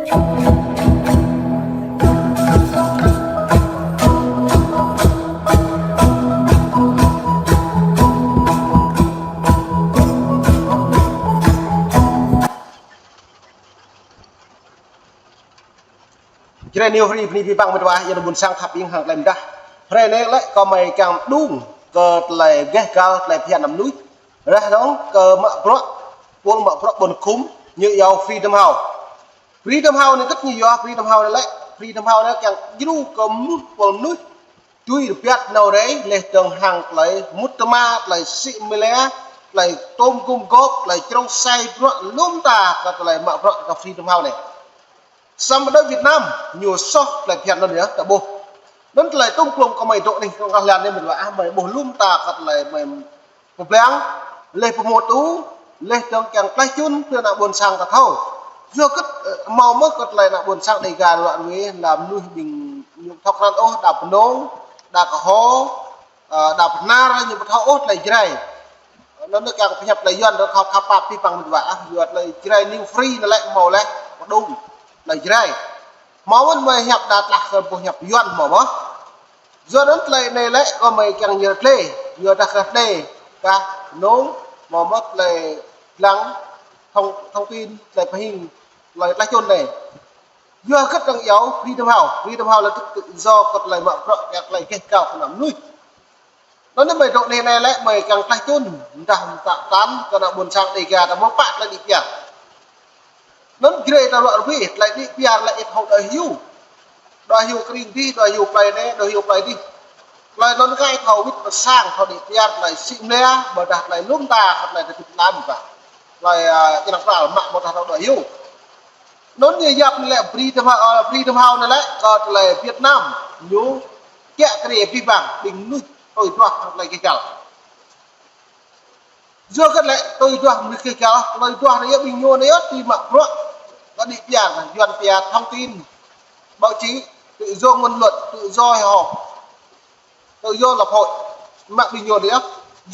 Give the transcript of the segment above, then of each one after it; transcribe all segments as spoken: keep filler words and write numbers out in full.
Jrai ñu free bơni abih bang met wa, yua ană ƀôn sang khăp ing hăng tơlơi mơdah. Hrơi anai lĕ kơmơi kiăng đung kơ tơlơi gêh gal tơlơi phiăn ană mơnuih. Rah dong kơ mă bruă, pôl mă bruă ƀôn khum, ñu iâu Freedom House. Freedom House anai kơ̆t ñu yua Freedom House anai lĕ, Freedom House anai kiăng djru kơ mơnuih pôl mơnuih. Tui rơbat nao rai, laih dong hăng tơlơi mŭt tơma, tơlơi sĭ mơlia, tơlơi tôm gum gôp, tơlơi črông sai bruă, lŏm ta kơ tơlơi mă bruă kơ Freedom House anai. Samơ̆ đah Việt Nam, ñu soh tơlơi phiăn anŭn yơh, ta ƀuh. Anŭn tơlơi tôm klôm kơmơi dŏ anih, kơmơi kah lan anai mơ̆n wa ah, mơi ƀuh lŏm ta kơ tơlơi mơi pơblang, laih pơmŭt ôh, laih dong kiăng klaih čŭn, tơ ană ƀôn sang ta thâo. Yua kơ, ơ, hmâo mơ̆ kơ tơlơi ană ƀôn sang Dêga ruă ruê, lăm mơnuih ƀing ñu thâo krăn ôh, đa pơnông, đa kơho, ơ, đa pơnar ñu ƀu thâo ôh tơlơi Jrai. Anŭn kiăng pơhiăp tơlơi Yuan ră khăp khăp pap abih bang met wa ah, yua tơlơi Jrai ñu free anai lĕ hmâo laih pơđung tơlơi Jrai. Hmâo mơ̆n mơi hiăp đa tlah kơ ƀu hiăp Yuan hmâo mơ̆. Yua anŭn tơlơi anai lĕ kơmơi kiăng ñu rơtlê, yua dah kơ tơlơi kah nông, hmâo mơ̆ tơlơi lăng thông, thông tin, tơlơi pơhing, tơlơi tlah čŭn anai. Yua kơ tơlơi iâu Freedom House, Freedom House lĕ tự, tự do kơ tơlơi mă bruă, kơ tơlơi gêh gal kơ ană mơnuih. Anŭn anai mơi dŏ anih anai lĕ mơi kiăng tlah čŭn, dah mơta tan kơ ană ƀôn sang Dêga ta hmâo pă tơlơi đĭ piar. Anŭn Jrai ta ruă ruê, tơlơi đĭ piar lĕ ih thâo đuaĭ hyu. Đuaĭ hyu kring dih, đuaĭ hyu plơi anai, đuaĭ hyu plơi dih. Tơlơi anŭn kơ ih thâo wĭt pơ sang, thâo đĭ piar, tơlơi sĭ mơlia, ƀôdah tơlơi lŏm ta, tơlơi ta tŭ lăm ta. Tơlơi, ơ, ñu năng pral mă ƀôdah thâo đuaĭ hyu. Anŭn ñu yap anai lĕ Freedom House, ơ, Freedom House anai lĕ, kơ tơlơi Việt Nam, ñu kiă kriê abih bang, ƀing mơnuih tui duah hăng tơlơi gêh gal. Yua kơ lĕ tui duah mơnuih gêh gal, tui duah anai yơh ƀing ñu anai yơh tui mă bruă, kơ đĭ piar, Yuan pia thông tin, báo chí, tự do ngôn luận, tự do hội họp, tự do lập hội, mă ƀing ñu anai yơh.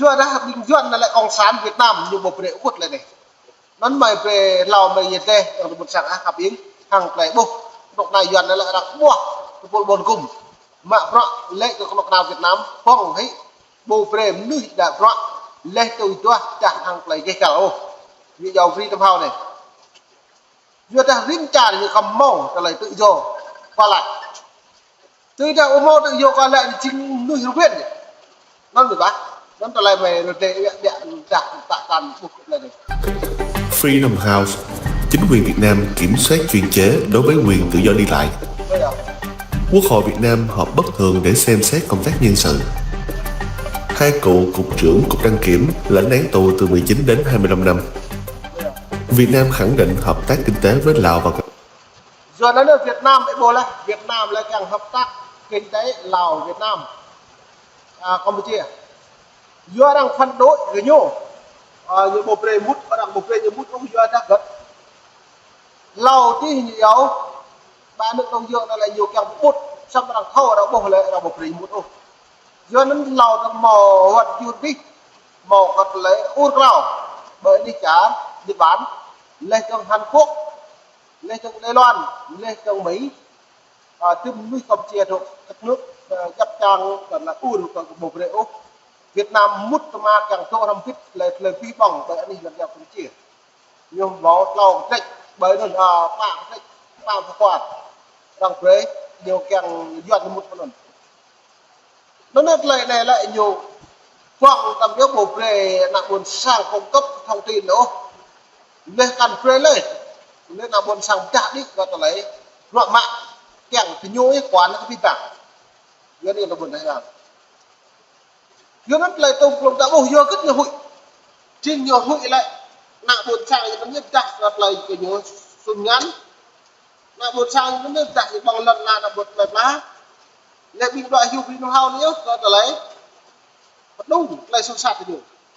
Yua dah ƀing Yuan anai lĕ cộng sản Việt Nam ñu ƀu brơi ôh tơlơi anai. Anŭn mơi brơi hlâo mơi yơh dêh, ană ƀôn sang ah khăp ing, hăng tơlơi ƀuh, kơnuk kơna Yuan anai lĕ arăng ƀuh, tơpul ƀôn gum. Mă bruă lĕ kơ kơnuk kơna Việt Nam, pŏng hĭ, ƀu brơi mơnuih đa bruă, laih tui duah čah hăng tơlơi gêh gal ôh. Ñu iâu Freedom House anai. Yua dah rin čar ñu khŏm hmâo tơlơi tự do, kơ lĕ. Tui dah ƀu hmâo tự do kơ lĕ ñu jing mơnuih rơwen. Anŭn mơi ƀah. Anŭn tơlơi mơi rơdê ƀiă ƀiă dah ta tan ƀuh kơ tơlơi anai. Freedom House, chính quyền Việt Nam kiểm soát chuyên chế đối với quyền tự do đi lại. Quốc hội Việt Nam họp bất thường để xem xét công tác nhân sự. Hai cựu cục trưởng cục đăng kiểm lãnh án tù từ mười chín đến hai mươi lăm năm. Việt Nam khẳng định hợp tác kinh tế với Lào và Yua anŭn Việt Nam ih ƀuh laih, Việt Nam lĕ kiăng hợp tác kinh tế Lào Việt Nam, a, Campuchia. Yua arăng phản đối kơ ñu, a, ñu ƀu brơi mŭt, arăng ƀu brơi ñu mŭt, ôh, yua dah gơ̆t. Lào dih ñu iâu, ba nước Đông Dương anai lĕ ñu kiăng mŭt, samơ̆ arăng thâo arăng ƀuh lĕ arăng ƀu brơi mŭt ôh. Yua anŭn Lào ta hmâo wơ̆t jur dih, hmâo kơ tơlơi ur klâo, ƀơi anih čar Nhật Bản, laih dong Hàn Quốc, laih dong Đài Loan, laih dong Mỹ, a, tơm mơnuih Campuchia dŏ kơtơ̆k, a, djăp čang kơ ană ur kơ ƀu brơi ôh. Việt Nam mŭt tơma kiăng dŏ hrŏm hơbĭt tơlơi, tơlơi abih bang ƀơi anih lŏn čar Campuchia. Ñu hmâo tlâo kơtrĕč, ƀơi anŭn, a, pă kơtrĕč, pă pơkuar. Arăng brơi, ñu kiăng Yuan mŭt pơ anŭn. Anŭn tơlơi anai lĕ ñu pŏng tơm yơh ƀu brơi ană ƀôn sang cung cấp thông tin ôh. Laih kăn brơi lĕ, laih ană ƀôn sang pơdah đĭ kơ tơlơi bruă mă kiăng tơñu yơh kuan kơ abih bang. Yua anai ană ƀôn sang. Yua anŭn tơlơi tôm klôm ta ƀuh yua kơ ñu huĭ. Jing ñu huĭ lĕ ană ƀôn sang ñu anŭn yơh pơdah kơ tơlơi kơ ñu sum ngăn. Ană ƀôn sang ñu anŭn yơh pơdah ñu ƀơ̆ng lŏn ană ƀôn plơi pla. Lĕ ƀing đuaĭ hyu ƀing ñu hao anai yơh kơ tơlơi pơđung tơlơi soh sat ñu.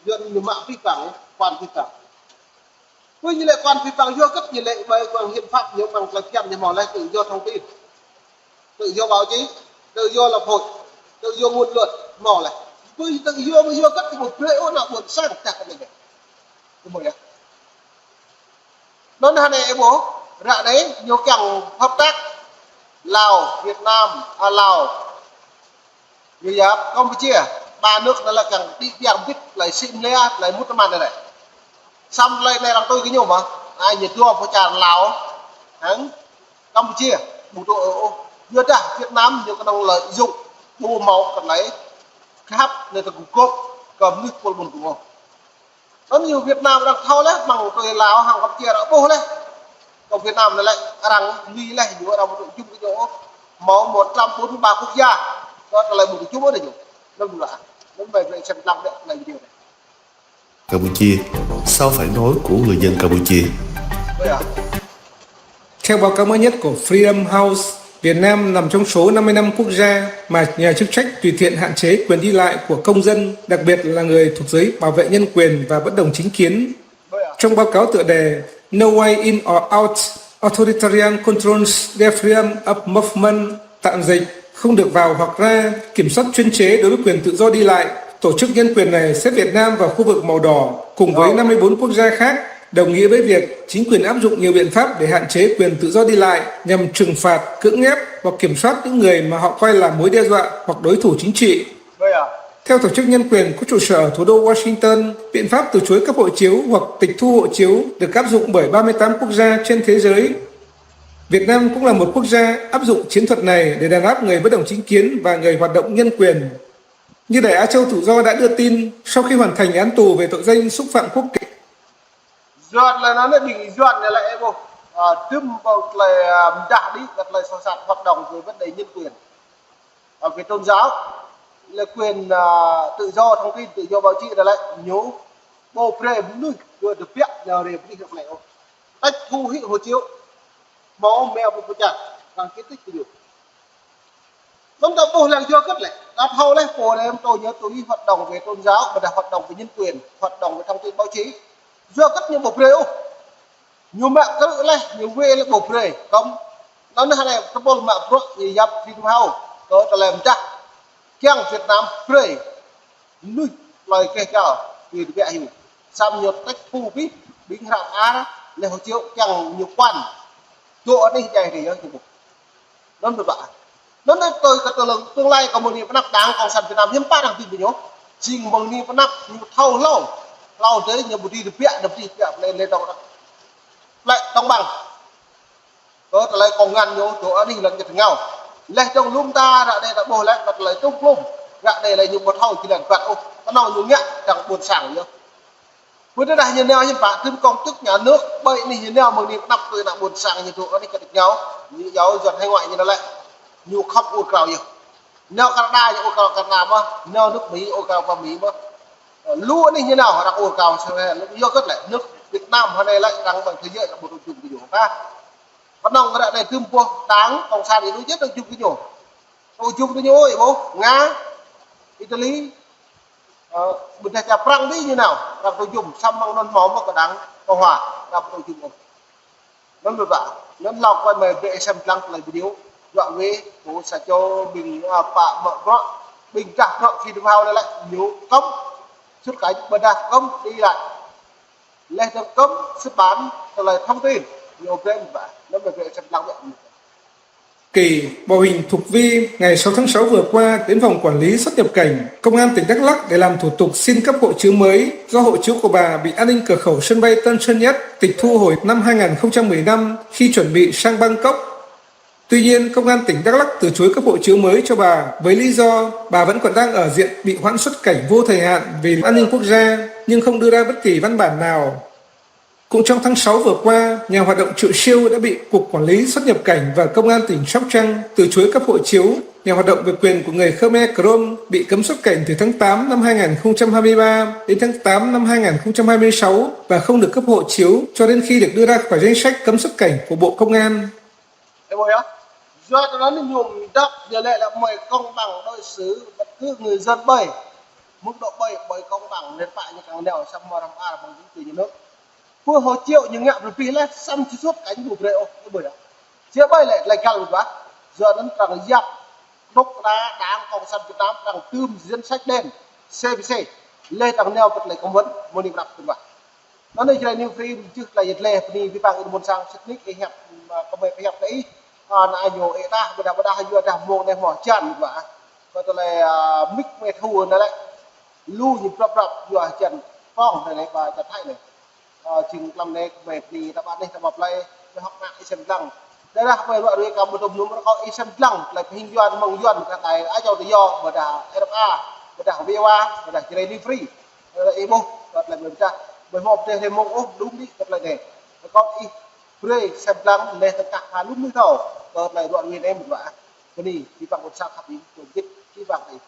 Yua anŭn ñu mă abih bang, kuan abih bang. Pơ ñu lĕ kuan abih bang yua kơ ñu lĕ ƀơi kuan hiến pháp ñu ƀơ̆ng tơlơi phiăn ñu hmâo laih tự do thông tin, tự do báo chí, tự do lập hội, tự do ngôn luận hmâo laih. Pơ tự do mơ̆ yua kơ ñu ƀu brơi ôh ană ƀôn sang čah kơ ñu. Kơ ƀuh yơh. Anŭn hơnai ih ƀuh, Ră anai ñu kiăng hợp tác Lào, Việt Nam, à, Lào, ñu yap Campuchia, ba nước anai lĕ kiăng đĭ piar bit tơlơi sĭ mơlia, tơlơi mŭt tơman anai. Samơ̆ tơlơi anai arăng tui kơ ñu mơ̆, ai ñu dua pơ čar Lào hăng Campuchia, ƀu tŭ ôh. Yua dah Việt Nam ñu kơnơ̆ng lợi dụng ƀu hmâo kơ tơlơi khăp anai tơgŭ gôp kơ mơnuih pôl ƀôn ƀun ôh. Anŭn ñu Việt Nam arăng thâo laih, mơ̆ng tui Lào hăng Campuchia arăng ƀuh laih. Kơ Việt Nam anai lĕ arăng lui laih, ñu arăng ƀu tŭ jum kơ ñu ôh. Hmâo một trăm bốn mươi ba quốc gia, kơ tơlơi ƀu tŭ jum ôh ñu. Anŭn ƀu lă. Anŭn ƀai brơi sem lăng đĕ tơlơi video anai. Campuchia, sao phải nói của người dân Campuchia? Ơ ya. Theo báo cáo mới nhất của Freedom House, Việt Nam nằm trong số năm mươi lăm quốc gia mà nhà chức trách tùy tiện hạn chế quyền đi lại của công dân, đặc biệt là người thuộc giới bảo vệ nhân quyền và bất đồng chính kiến. Trong báo cáo tựa đề No Way In or Out, Authoritarian Controls Their Freedom of Movement, tạm dịch, không được vào hoặc ra, kiểm soát chuyên chế đối với quyền tự do đi lại, tổ chức nhân quyền này xếp Việt Nam vào khu vực màu đỏ, cùng với năm mươi bốn quốc gia khác, đồng nghĩa với việc chính quyền áp dụng nhiều biện pháp để hạn chế quyền tự do đi lại nhằm trừng phạt, cưỡng ép hoặc kiểm soát những người mà họ coi là mối đe dọa hoặc đối thủ chính trị. Theo tổ chức nhân quyền có trụ sở ở thủ đô Washington, biện pháp từ chối cấp hộ chiếu hoặc tịch thu hộ chiếu được áp dụng bởi ba mươi tám quốc gia trên thế giới. Việt Nam cũng là một quốc gia áp dụng chiến thuật này để đàn áp người bất đồng chính kiến và người hoạt động nhân quyền. Như Đài Á Châu Tự Do đã đưa tin, sau khi hoàn thành án tù về tội danh xúc phạm quốc kịch, Yuan lĕ anai ƀing Yuan anai lĕ ơ ƀuh, à, tơm ƀơi tơlơi, à, mơdah đĭ kơ tơlơi soh sat hoạt động về vấn đề nhân quyền, à, về tôn giáo, lĕ quyền, à, tự do thông tin, tự do báo chí anai lĕ ñu ƀu brơi mơnuih kơ tơbiă ñu rê mơnuih anai ôh. Tịch thu hĭ hộ chiếu, hmâo mơ̆ pơpŭ čar, arăng kit tư̆ kơ ñu. Anŭn ta ƀuh lăng yua hơget lĕ, ta thâo laih pô anai pơtô ñu tui hoạt động về tôn giáo, ƀôdah hoạt động về nhân quyền, hoạt động về thông tin báo chí. Yua hơget ñu ƀu brơi ôh. Ñu mă krư̆ laih, ñu wê laih ƀu brơi. Kơ̆m, anŭn hơnai tơpul mă bruă ñu yap Freedom House, kơ tơlơi mơdah kiăng Việt Nam brơi mơnuih tơlơi keh găl, tui tơbiă hyu. Samơ̆ ñu tịch thu pĭ, ƀing hră mơar, laih hộ chiếu kiăng ñu kuan. Dŏ anih jai ri yơh ñu ƀuh. Anŭn ƀu ƀă. Anŭn tui kơ tơlơi tương lai kơ mơ̆ng anai pơ anăp Đảng Cộng sản Việt Nam hiư̆m pă arăng tui ƀing ñu. Jing mơ̆ng anai pơ anăp ñu thâo hlâo. Hlâo dêh ñu ƀu dưi tơbiă, ñu ƀu dưi tơbiă, lĕ, lĕ dŏng anai. Lĕ dŏng ƀăng. Kơ tơlơi kông ngăn ñu dŏ anih lŏn ñĕt rơngiao. Laih dŏng lŏm ta ră anai ta ƀuh laih kơ tơlơi tŭm plŭm. Ră anai lĕ ñu ƀu thâo jơlan ƀlŏr ôh. Kơnơ̆ng ñu ngă dăng ƀôn sang ñu. Ƀu tơdah ñu nao hiư̆m pă tơm công chức nhà nước ƀơi anih ñu nao mơ̆ng anai pơ anăp tui ană ƀôn sang ñu dŏ anih kơ rơngiao. Ñu yua Yuan hải ngoại ñu anai lĕ. Ñu khŏm ur krao yơh. Nao Canada ñu ur krao Canada mơ̆n, nao nước Mỹ ur krao pơ Mỹ mơ̆n. Ơ, lu anih ñu nao arăng ur krao, samơ̆ yua hơget lĕ, nước Việt Nam hơnai lĕ arăng ƀơi thế giới arăng ƀu tŭ jum kơ ñu. Kơnơ̆ng ră anai tơm ƀuh Đảng Cộng sản Việt Nam ñu tŭ jum kơ ñu. Tŭ jum kơ ñu ơi, ƀuh, Nga, Italy, ơ, ƀôdah čar Prăng ƀing ñu nao, arăng tŭ jum, samơ̆ mơ̆ng anŭn hmâo mơ̆ kơ Đảng Cộng hòa, arăng ƀu tŭ jum ôh. Anŭn ƀă, anŭn hlâo kơ mơi brơi sem lăng tơlơi video, yua wê, pô sa čô ƀing, a, pă mă bruă, ƀing dah bruă Freedom House anai lĕ, ñu kơ̆m, xuất cảnh ƀôdah kơ̆m đi lại. Laih dơ̆ng kơ̆m xuất bản tơlơi thông tin, ñu brơi ƀă, anŭn mơi brơi sem lăng ƀă. Kỳ, bộ hình thục vi, ngày sáu tháng sáu vừa qua đến phòng quản lý xuất nhập cảnh, công an tỉnh Đắk Lắk để làm thủ tục xin cấp hộ chiếu mới do hộ chiếu của bà bị an ninh cửa khẩu sân bay Tân Sơn Nhất tịch thu hồi năm hai nghìn không trăm mười lăm khi chuẩn bị sang Bangkok. Tuy nhiên, công an tỉnh Đắk Lắk từ chối cấp hộ chiếu mới cho bà với lý do bà vẫn còn đang ở diện bị hoãn xuất cảnh vô thời hạn vì an ninh quốc gia, nhưng không đưa ra bất kỳ văn bản nào. Cũng trong tháng sáu vừa qua, nhà hoạt động Triệu Siêu đã bị Cục Quản lý Xuất nhập cảnh và Công an tỉnh Sóc Trăng từ chối cấp hộ chiếu. Nhà hoạt động về quyền của người Khmer Krom bị cấm xuất cảnh từ tháng tám năm hai nghìn không trăm hai mươi ba đến tháng tám năm hai nghìn không trăm hai mươi sáu và không được cấp hộ chiếu cho đến khi được đưa ra khỏi danh sách cấm xuất cảnh của Bộ Công an. Ơ ƀuh yơh, yua anŭn ñu mơ̆ng dăp ñu lĕ lĕ mơi công bằng đối xử bất cứ người dân ƀơi. Mức độ ƀơi, ƀơi công bằng nên phải ñu kăng neo, samơ̆ hră mơar ƀơi chính quyền nhà nước. Pơ hộ chiếu ñu ngă brơi pĭ laih, samơ̆ či xuất cảnh ƀu brơi ôh, ơ ƀuh yơh. Či ƀơi lĕ, lĕ găl ƀuh. Yua anŭn arăng yap, rŏk ra Đảng Cộng sản Việt Nam arăng tơm danh sách đen, C P C. Laih arăng neo pơ tơlơi cấm vận, mơ̆ng anai pơ anăp tơm ƀă. Anŭn anai Jrai New Free, jưh tơlơi yet leh, bơni abih bang ih mơ̆n sang sĭt nik, ih hiăp, ơ, kơmơi pơhiăp kơ ih, ơ, ană ñu ih tah, ƀôdah ƀôdah yua dah mông anai hmâo hơjan, ƀă. Kơ tơlơi, ơ, mik mê thu anai lĕ. Lu ñu prăp prăp, yua hơjan prong anai lĕ, ƀă čar Thái anai. Ơ, jing tlam anai kơmơi bơni ta ƀă anai, ta ƀă plơi, mơi hŏk mơak ih sem lăng. Tơdah kơmơi ruă ruai kơ mơdôm num rơkâo ih sem lăng, tơlơi pơhing Yuan, mơ̆ng Yuan, kơ tai, ơ, čô tơ yo, ƀôdah R F A, ƀôdah V O A, ƀôdah Jrai New Free. Ơ, ih ƀuh, kơ tơlơi mơ̆n tah, mơi hmâo pơdeh leh mông ôh, đŭm đĭ kơ tơlơi anai. Rơkâo ih brơi sem lăng, leh tơkah pha lu mơnuih thâo, kơ tơlơi ruă ruai anai mơ̆n ƀă. Bơni, abih bang ƀôn sang khăp ih, kơ git, abih bang ih.